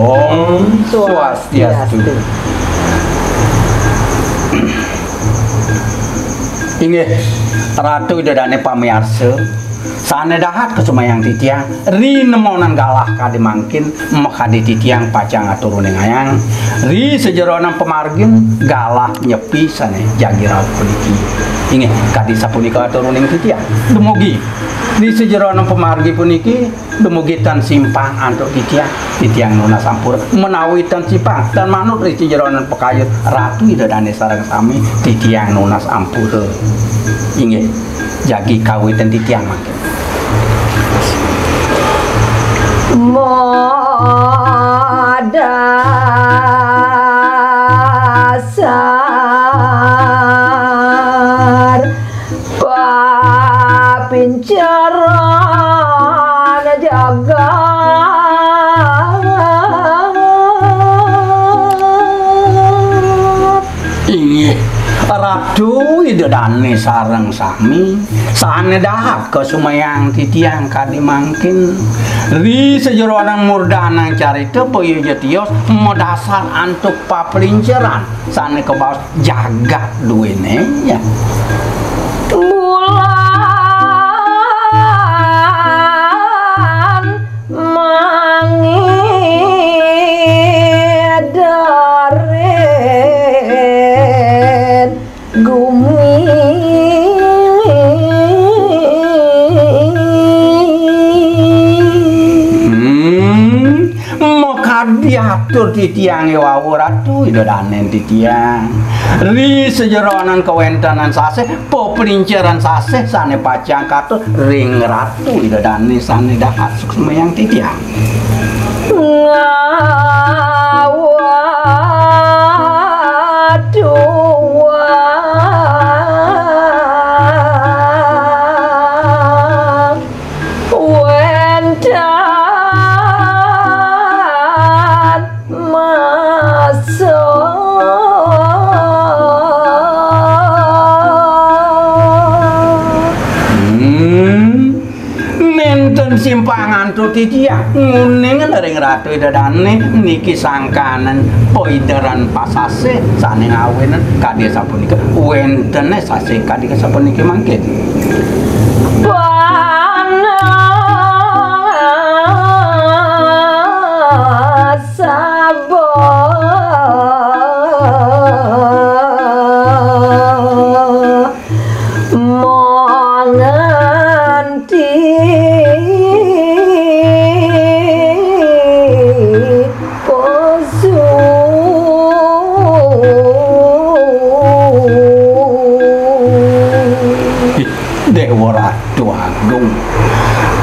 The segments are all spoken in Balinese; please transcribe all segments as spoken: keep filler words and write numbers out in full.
Om Swastiastu. Inggih, Ratu Ida Dane pamiarsa, sane dahat kasumayang titiang, ri nemonan galah kadi mangkin, makadi titiang pacang atur uningayang, ri sajeroning pamargin galah nyepi sane jagi rauh puniki. Inggih, kadi sapunika atur uning titiang. Dumugi ri sajeroning pamargi puniki, dumugi ten simpang antuk titiang, titiang nunas ampura. Menawi ten simpang, ten manut ri sajeroning pakayun Ratu Ida Dane sareng sami, titiang nunas ampura. Inggih, jagi kawitin titiang mangkin. Madasar papinceran jagat. Inggih, Ratu Ida Dane sareng sami, sane dahat kasumayang titiang kadi mangkin. Ri sajeroning murdanang carita, payuja tios madasar antuk paplinceran sane kabaos jagat duene, ya. Bulan mangidarin gumi. Hmm, makadi atur titiange wau Ratu Ida Danen titiang. Ri sajeroning kawentenan sasih, peplinceran sasih sane pacang katur ring Ratu Ida Dane sane dahat suksmayang titiang. Ngawat wenten masa. Hmm. Nenten simpang antuk titiang nguningang ring Ratu Ida Dane niki sangkaning paideran pasasih sane ngawinang kadi sapunika, wentene sasih kadi sapuniki mangkin. Panas sabo manganti poso. Dewa Ratu Agung,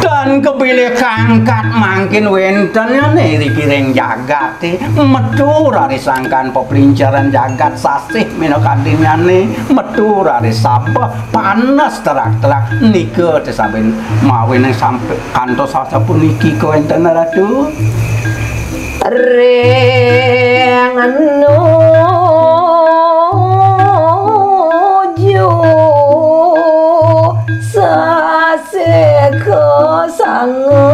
tan kebilih kangkat mangkin wenten ane ri piring jagate, metu raris sangkan peplinceran jagat sasih minakadinnyane, metu raris sabeh panas terak-terak nika te saben mawinan sampai kantos sasapuniki kawenten Ratu. Ring nuju sasih kasanga.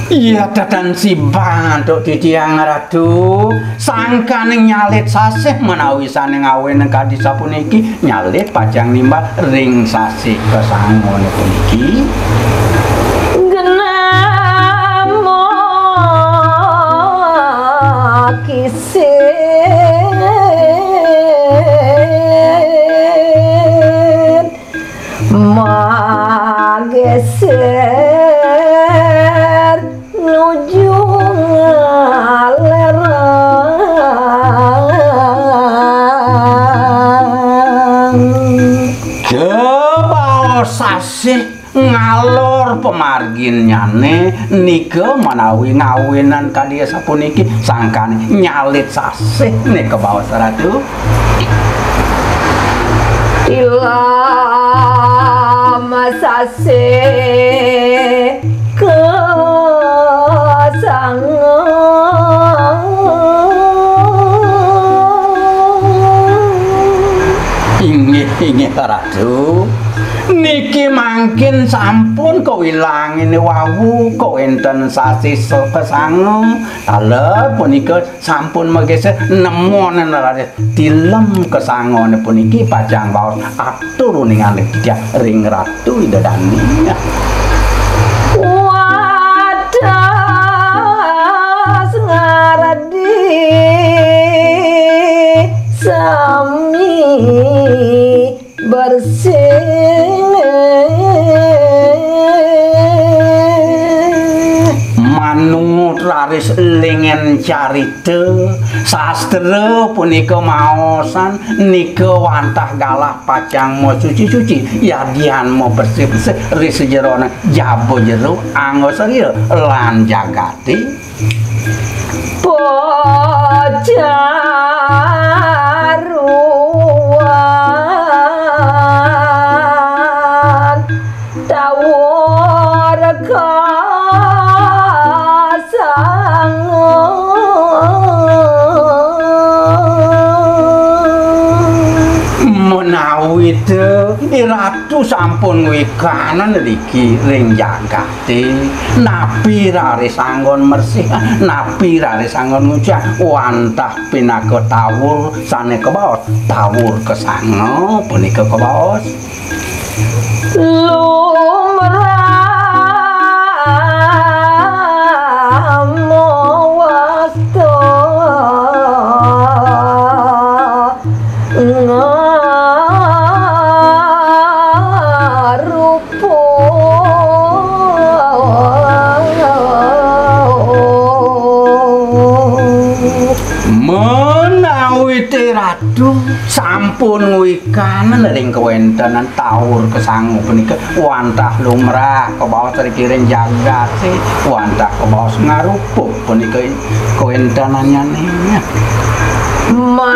Iya, tatan sibang antuk titiang Ratu, sangkaning nyalit sasih menawi sane ngawinang kadi sapuniki, nyalit pacang nimbal ring sasih kasangane puniki. Genah makisin mageser nuju ngalerang. Kebaos sasih ngalor pamarginnyane nika manawi ngawinan kadi sapuniki, sangkan nyalit sasih nika baos Ratu. Tilam sasih kasanga. Inggih, inggih, Ratu. Iki mangkin sampun kawilangin wau kawénten sasih kesanga, taler punika sampun mageser nemonan raris tilem kesangane puniki pacang baos atur uningan titiang ring Ratu Ida Dane. Wadas ngardi sami bersih. Manut raris lingen carita, sastra punika maosan nika wantah galah pacang masuci-suci, yadian mabersih-bersih ri sajeroning jaba jero, angga sarira lan jagate. Pacaruan tawur kasanga. Menawi te, Ratu sampun ngwikanan riki ring jagat. Napi raris anggon mersih, napi raris anggon ngucah, wantah pinaka tawur sane kabaos, tawur kasanga punika kabaos. Lumrah mawasta ngarupa. Menawi te Ratu sampun ngwikanen ring kawentenan tawur kasanga punika, wantah lumrah kabaos ring kiring jagate, wantah kabaos ngarupa punika kawentenannyane. Maring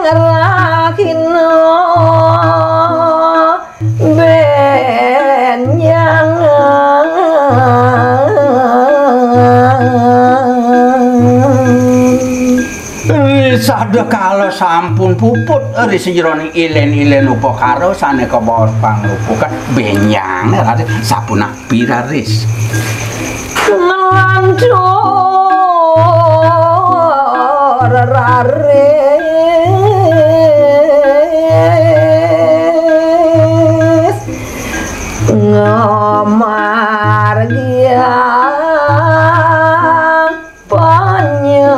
rahina benjangan. Ri sada kala sampun puput ri sajeroning ilen-ilen upakara sane kabaos pangrupukan, benjang raris sapunapi raris. Ngelantur raris ngamargiang panyepian.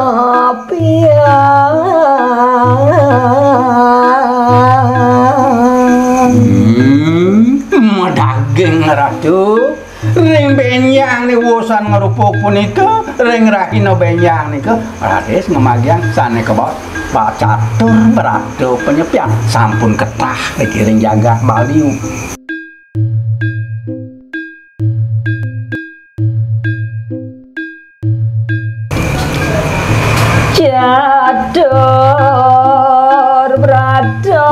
Hmm, madaging Ratu. Ring benjang niwusan ngrupa punika, ring rahina benjang nika, raris ngemagiang sane kabaos pacatur brata panyepian sampun ketah ring jagat Bali. Catur brata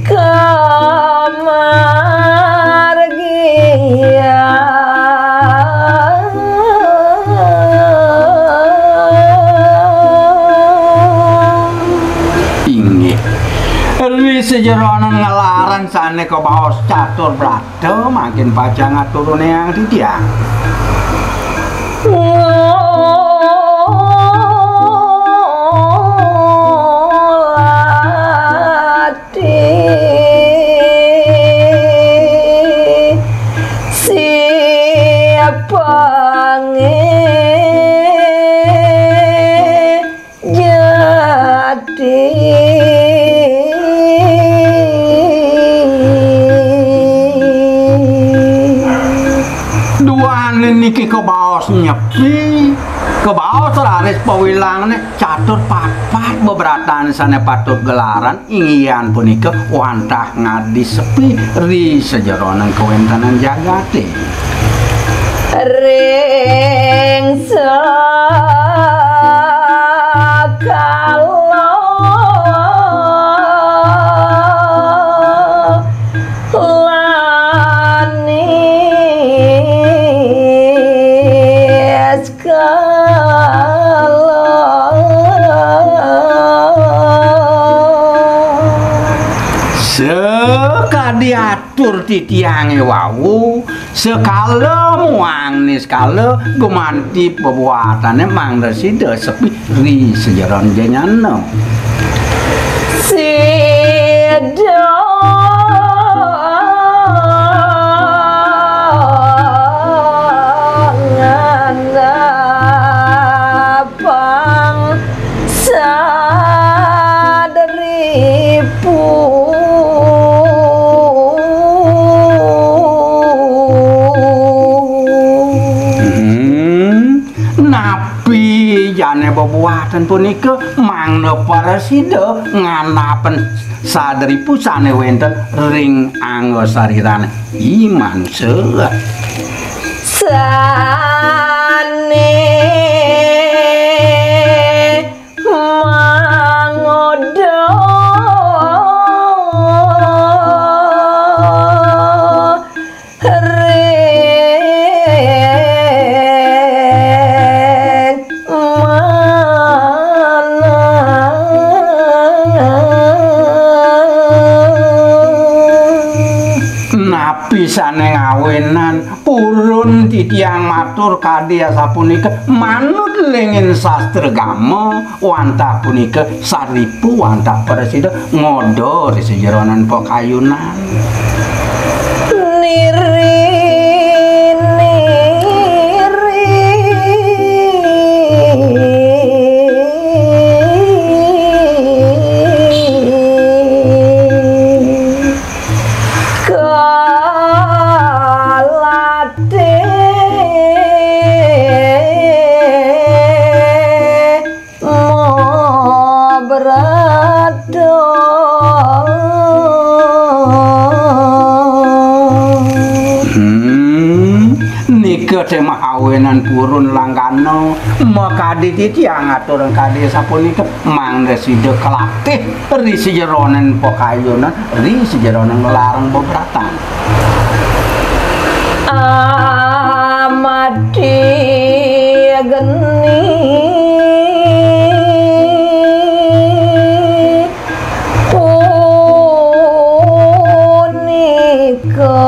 kamargiang. Inggih. Ri sajeroning ngelaran sane kabaos catur brata, mangkin pacang aturunang titiang. Ngulati sipange jati. Duaning niki kabaos nyepi, kabaos raris pawilangne catur patpat bebratan sane patut gelaran, inggihan punika wantah ngadi sepi ri sajeroning kawentenan jagate. Ring sakala lan niskala. Diatur titiangé wau, sekala muang niskala gumanti bebuatané mangda sida sepi ri sejeron janyana. Sida nganapang sadripu. Hmm, napi jane bebuatan punika mangda prasida nganapen sadripu sane wenten ring angga sarirane i manusa? Sane mangoda ring manah. Napi sane ngawinan purun titiang matur kadi asapunika, manut lingin sastra gama, wantah punika saripu, wantah prasida ngoda ri sajeroning pakayunan. Niri, niri. Kalate mabrata. Hmm, nika te mahawenan purun langgana, makadi titiang aturang kadi sapunika, mangda sida kalatih ri sajeroning pakayunan, ri sajeroning larang bebratan. Amati geni punika.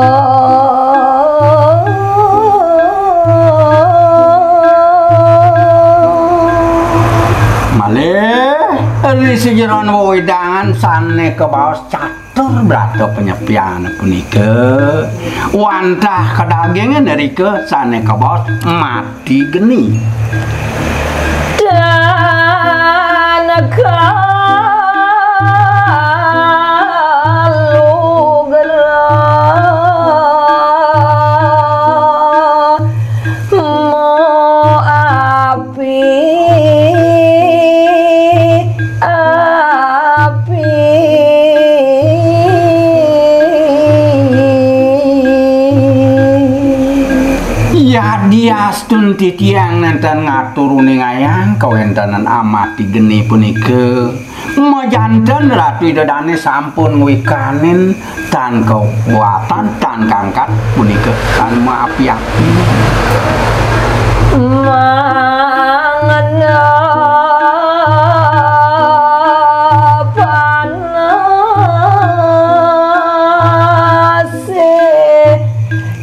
Malih ri sajeroning wewidangan sane kabaos catur brata panyepian punika, wantah kadagingin irika sane kabaos mati geni. Dan kalugra mo api, api. Yadiastun titiang nenten ngatur uningayang kawentenan amati geni punika, majanten Ratu Ida Dane sampun ngwikanin tan kabuatan, tan kangkat punika tan maapi-api. Mangda panase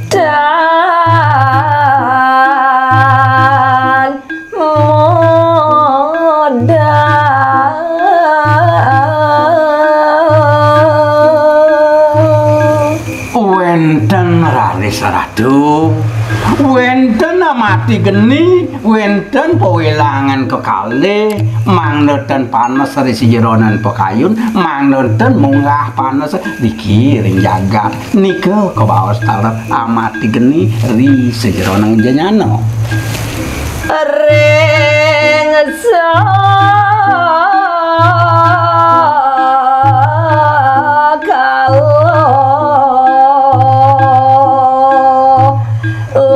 tan modal. Wenten raris ratu, wenten amati geni, wenten pawilangan kekalih, mangda ten panes ri sajeroning pakayun, mangda ten munggah panes riki ring jagat. Nika kabaos taler amati geni ri sajeroning janyana. Ring sakala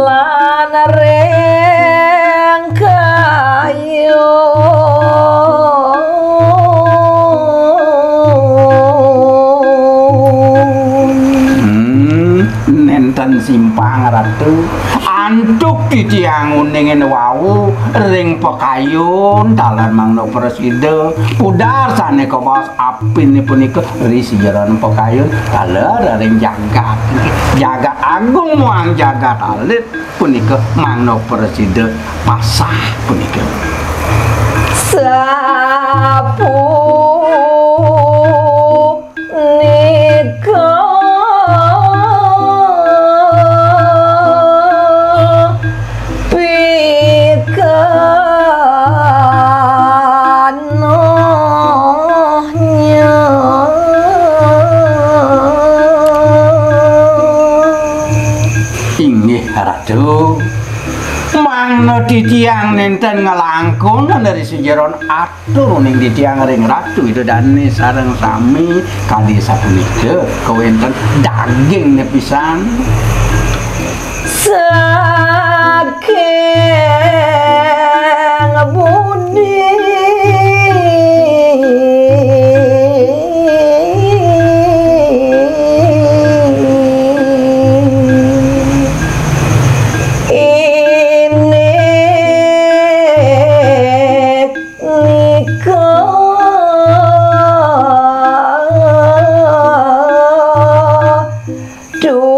lan ring kayun. Hmm, nenten simpang, Ratu. Antuk titiang uning wau ring pakayun taler mangda prasida, pudar sane kabaos apine punika ri sajeroning pakayun taler ring jagat. Jagat agung muang jagat alit punika mangda prasida pasah punika. Sapu nika pikenohnya. Inggih, Ratu. Mangda titiang nenten ngelangkung dari sejeron at Turuning titiang ring Ratu Ida Dane sareng sami kadi sapunika, kawenten daging nepisan. Saking budi ini nika tuntunan.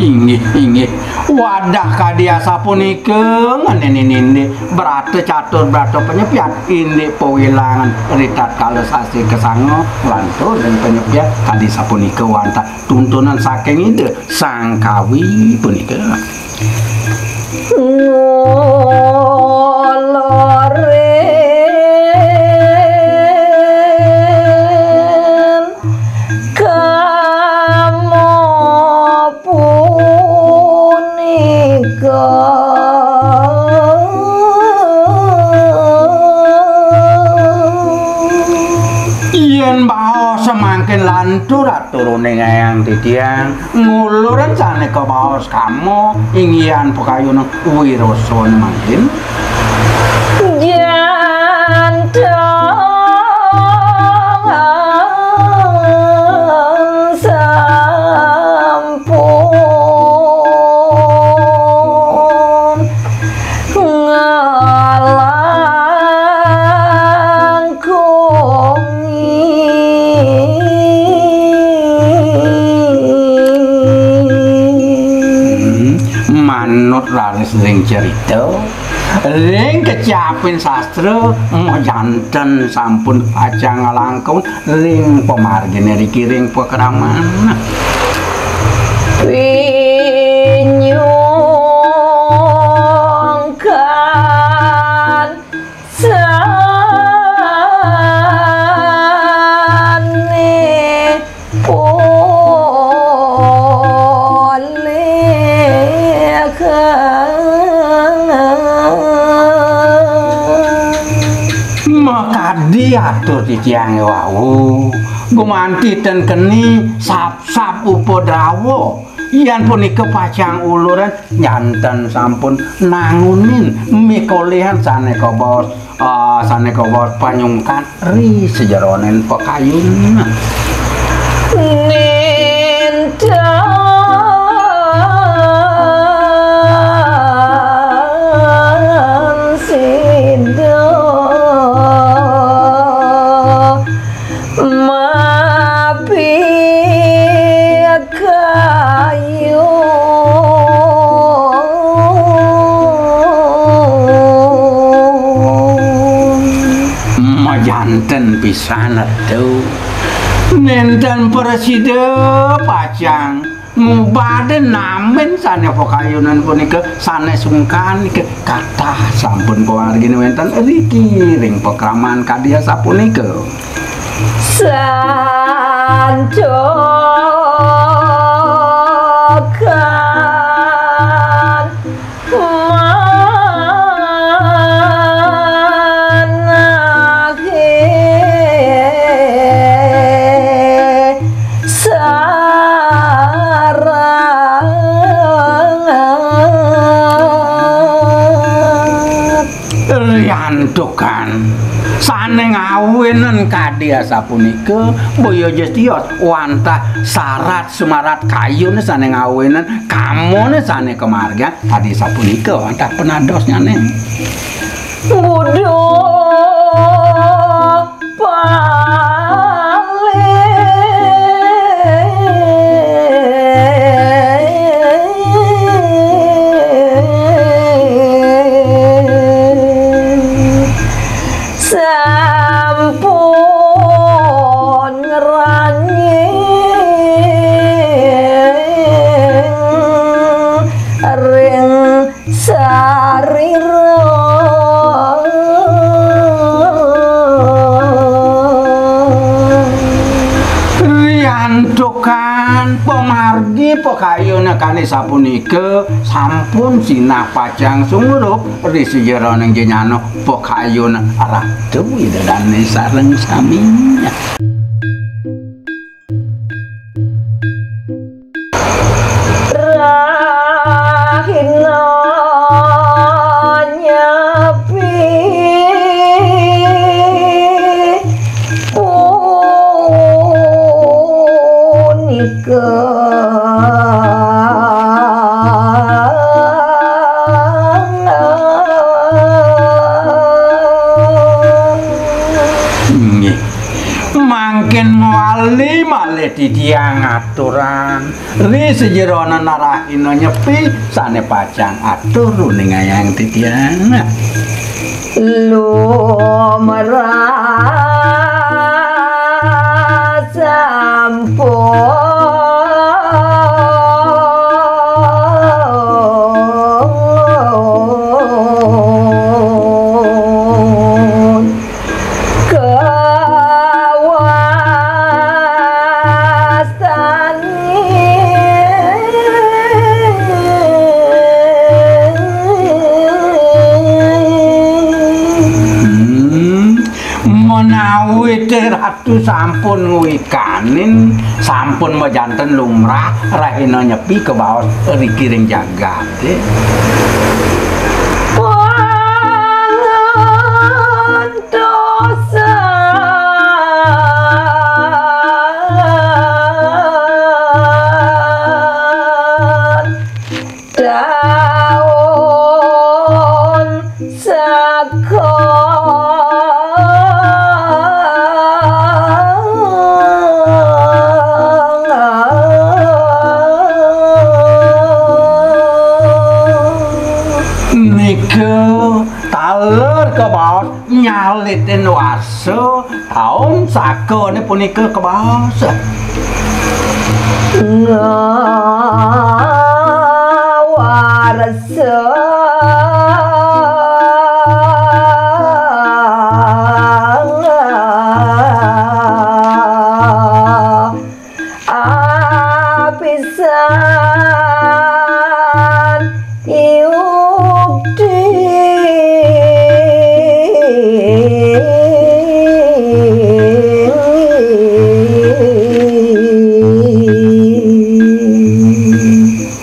Inggih, inggih. Wadah kadi asapunika ngeninin indik brata catur, brata panyepian, indik pawilangan ritatkala sasih kasanga lantur ring panyepian kadi sapunika wantah tuntunan saking Ida Sang Kawi punika. Ngolorin kama punika. Yen baos samangkin lantur aturuning ayang titiang, nguluran sane kabaos kama inggihan pakayun wirosan mangkin. Janten sampun ngalangkungi. Hmm, manut raris ring cerita, ring kecapin sastra, majanten sampun pacang ngalangkung ring pamargine riki ring pakraman. Pinyungkan sane polih. Makadi atur titiange wau, gumanti ten keni sap-sap upadrawa. Yan punika pacang uluran, janten sampun nangunin mikolihan sane kabaos, ah, sane kabaos panyungkan ri sajeroning pakayun. Ninten sida mapikayu. Majanten pisan, Ratu. Nenten prasida pacang ngubadin namen sane pakayunan punika sane sungkan nika katah sampun pawargine wenten riki ring pakraman kadi asapunika. Santokan manahe sarat. Rian Tukan, sané ngawinang kadi asapunika, boya ja tios wantah sarat sumarat kayuné sané ngawinang, kamoné sané kamargiang kadi sapunika wantah panadosnyané. Buduh Paling sampun ngranying ring sarira. Riantukan pamargi pakayuné kadi sapunika sampun sinah pacang sumurup ri sajeroning jejana pakayun Ratu Ida Dané sareng sami. Rahina Nyepi punika. Inggih. Mangkin mawali malih titiang aturan ri sajeroning Rahina Nyepi sané pacang atur uningayang titiang. Lumrah sampun kawastani. Hmm, menawi Ratu sampun ngwikanin, sampun majanten lumrah Rahina Nyepi kabaos ri kiring jagaté. Pangantosan taun saka. Nika taler kabaos nyalitin warsa, taun sakané punika kabaos. Ngawarsa apisan yukti.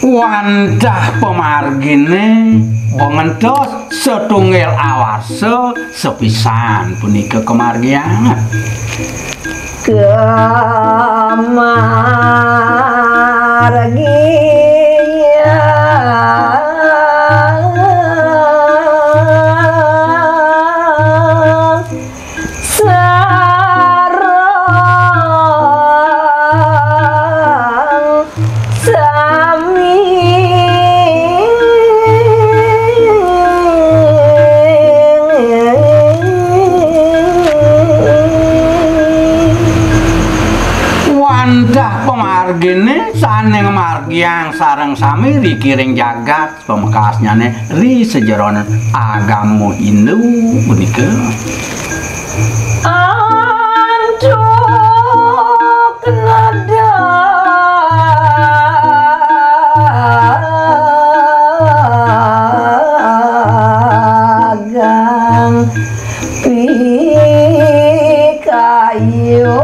Wantah pamarginé, pangantos satunggal awarsa sepisan punika kamargiang. Kamargiang sareng sami. Wantah pamarginé sané ngamargiang sareng sami ri kiring jagat, pamekasnyané ri sajeroning agama Hindu punika. Antuk nadagang pikayu.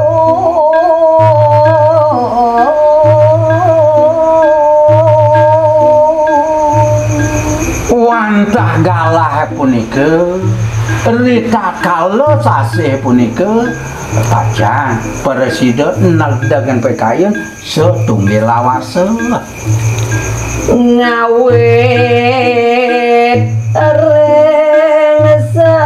Wantah galah punika Ritatkala sasih punika pacang prasida negdegen pikayun satunggil awasa. Ngawit ring sasih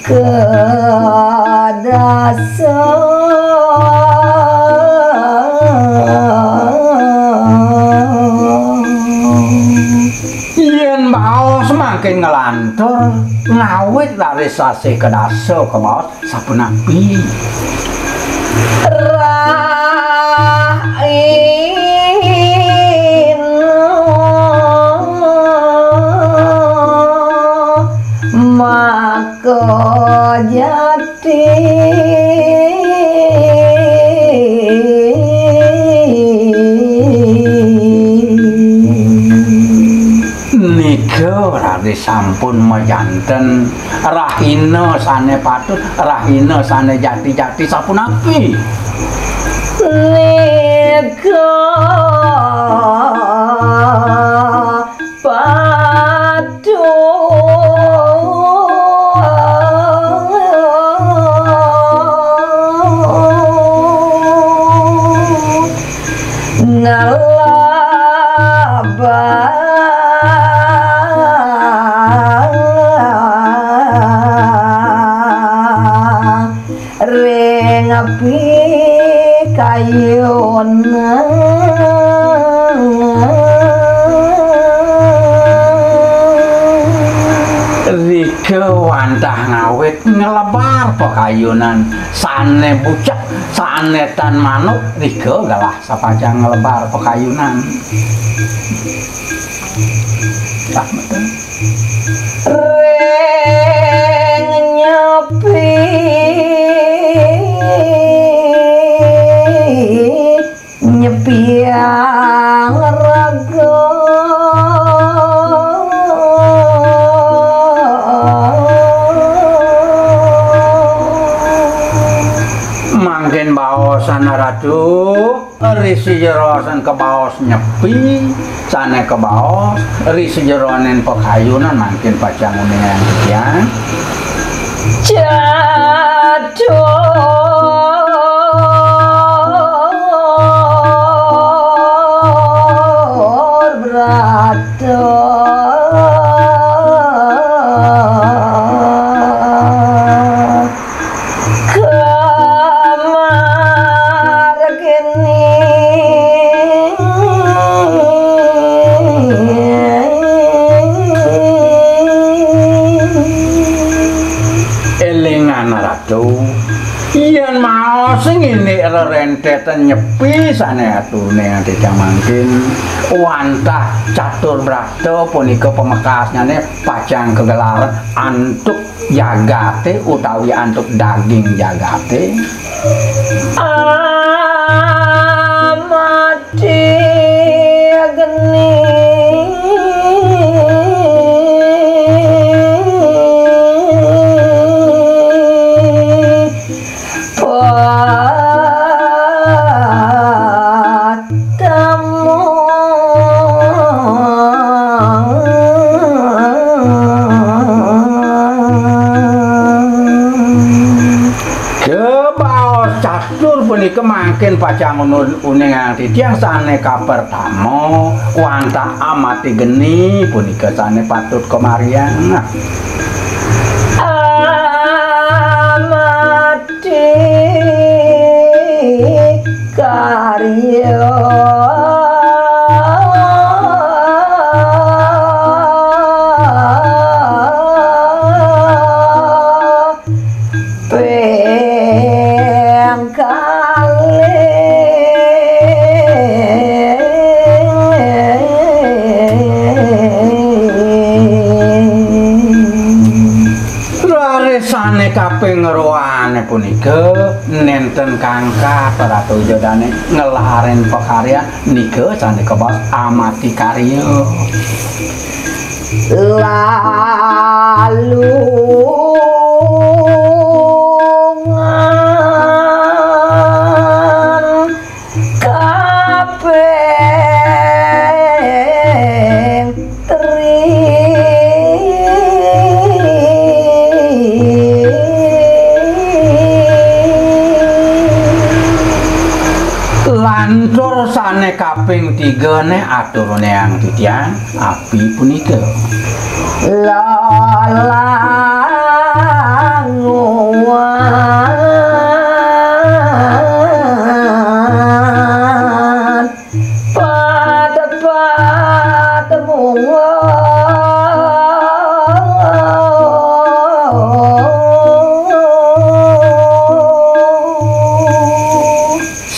kedasa. Yén baos mangkin nglantur, ngawit raris sasih kedasa kabaos sapunapi. Rahina maka jati. Nika raris sampun majanten rahina sané patut, rahina sané jati-jati sapunapi? Nika patut nglebar ring pikayunan. Rika wantah ngawit nglebar pikayunan sané bucek, sané tan manuk, rika galah sapacang nglebar pikayunan. Ring nyepi, nyepiang raga. Mangkin baosan Ratu. Risi jero sané kabaos nyepi, sané kabaos, risi jeroning pikayunan mangkin pacang uningang titiang. Catur Brata. Kamargini. Élingan Ratu, yén maos nginik rerentetan nyepi sané atuné titiang mangkin, wantah Catur Brata punika pamekasnyané pacang kagelaran antuk jagaté utawi antuk daging jagaté. Amati geni. Patemu. Kabaos catur punika mangkin pacang unun-, uningang titiang sané kapertama, wantah amati geni punika sané patut kamariang. Amati karya. Ping kalih. Rarisane kaping roane punika nenten kangkat Ratu Ida Dane nglahare pakaryan nika sane kabaos amati karya. Lalungan kaping Tiga né atur néang titiang api punika.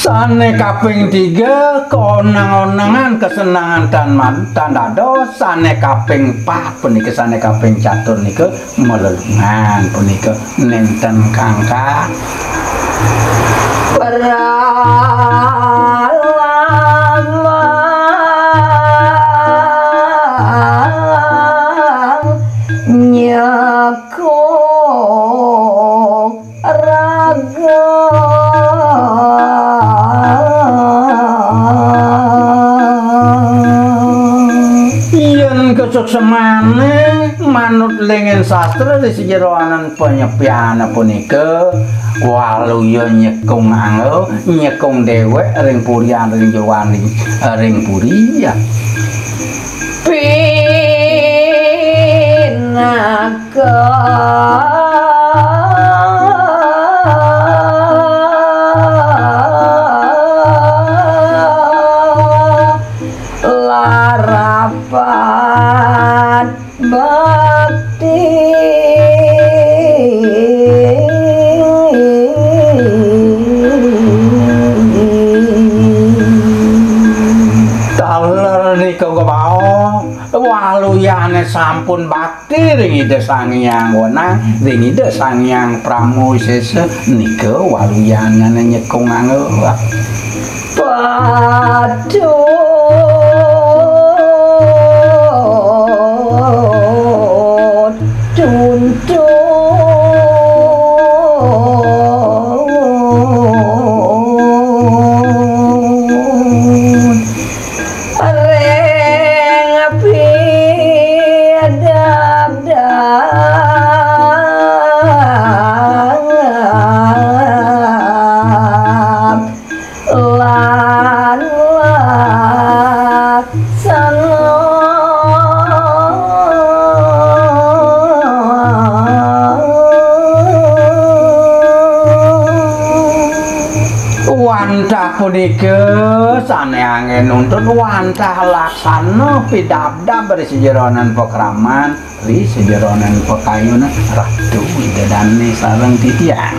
Sané kaping tiga, kaonang-onangan kasenengan tan man-, tan dados. Sané kaping pat punika, sané kaping catur nika, malelungan punika nénten kangkang. Yén kasuksmané manut lingin sastra di sajeroning panyepian punika, waluya nyekung angga, nyekung déwék ring purian, ring jeroning, ring purian. Taler nika, waluyané sampun bakti ring Ida Sang Hyang Wenang, ring Ida Sang Hyang Parama Wisésa, nika waluyané nyekung angga. Wantah punika sané anggén nuntun, wantah laksana pidabdab ri sajeroning pakraman, ri sajeroning pakayunan Ratu Ida Dané sareng titiang.